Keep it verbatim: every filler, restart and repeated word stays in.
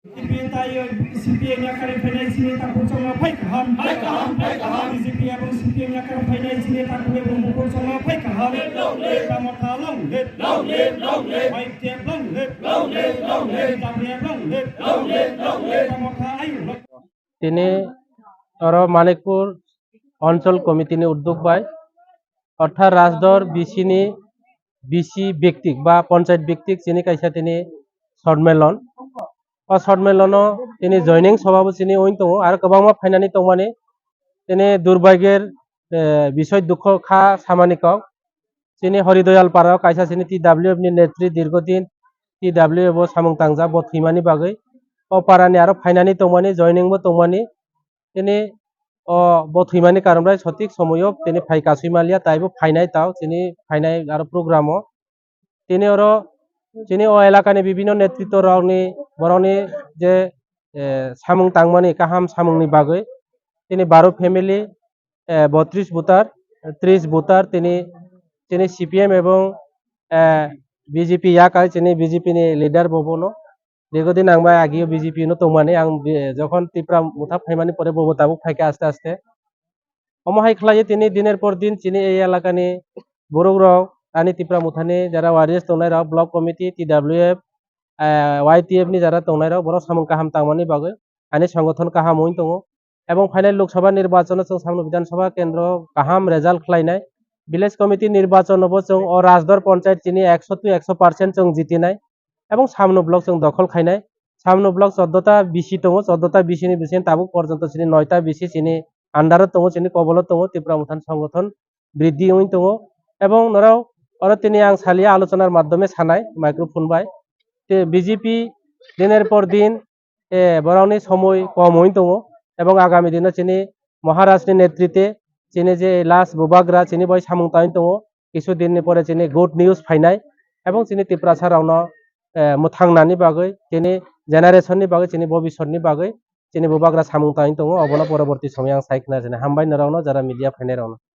B J P tei C P M yakarwi phainai chini takhuk chongma phai kaham. Phai kaham, phai kaham. B J P ebong C P M yakarwi phainai chini takhuk ebong bukhuk chongma phai kaham. Long live. Tipra Motha long live. Long live, long live. Y T F long live. Long live, long live. T W F long live. Long live, long live. Tipra Motha ayuk long. Tini oro Manikpur Onchol Committee ni uddog bai, orthat Rajdor B C ni B C biktik ba Panchayat biktik chini kaisa tini Sonmelon. O Sonmelono tini joining sobha bo chini wng tongo, aro kwbangma phainani tongmani. Tini durbagir, eh, bisoi dukho kha samani kok. Chini Horidoyal para o kaisa chini T W F ni netri dirgodin T W F o samung tangjak bo thwimani bagwi. O para ni aro phainani tongmani, joining bo tongmani. Chini o bo thwimani karon bai sotik somoyo tini phai kasui maliya, taibo phainai tao chini phainai aro program o. Tini oro chini o elakani bibinno netritto rokni, borokni je, eh, samung tangmani kaham samungni bagwi tini baro family, eh, botris voter, tris voter tini, tini C P M ebong, eh, B J P yakai chini B J P ni leader bo bono. Dirgodin ang bai agio B J P no tongmani ang bi-, jokhon Tipra Motha phaimani pore bobo tabuk phaikha aste aste. Omo hai khlaiwi tini diner por din chini ei elakani borok rok ani Tipra Mothani jara warriors tongnai rok, block committee, T W F, eh, Y T F ni jara tongnai rok borok samung kaham tangmani bagwi ani songothon kaham wng tongo. Ebong phainai Lok Sabha nirbachon o chwng samno Bidhan Sabha kendro kaham result khlainai. Village committee nirbachon o bo chwng o Rajdor Panchayat chini ekso to ekso percent chwng jitinai. Ebong samno block chwng dokhol khainai. Samno block choddo ta B C tongo, choddo ta B C ni bising tabuk porjonto chini noita B C chini under o tongo, chini kobolo tongo, Tipra Mothan songothon briddhi wngwi tongo. Ebong norok oro tini ang saliya alochonar maddhome sanai microphone bai. Te B J P diner por din, eh, borokni somoi kom wngwi tongo. Ebong agami dino chini Maharaj ni netrite chini je last bubagra chini bai samung tangwi tongo. Kisu din ni pore chini good news phainai. Ebong chini Tiprasa rokno, eh, mwthangnani bagwi, chini generation ni bagwi, chini bobiswt ni bagwi, chini bubagra samung tangwi tongo. Obono poroborti somoyang sai khna chini hambai norokno jara media phainai rokno.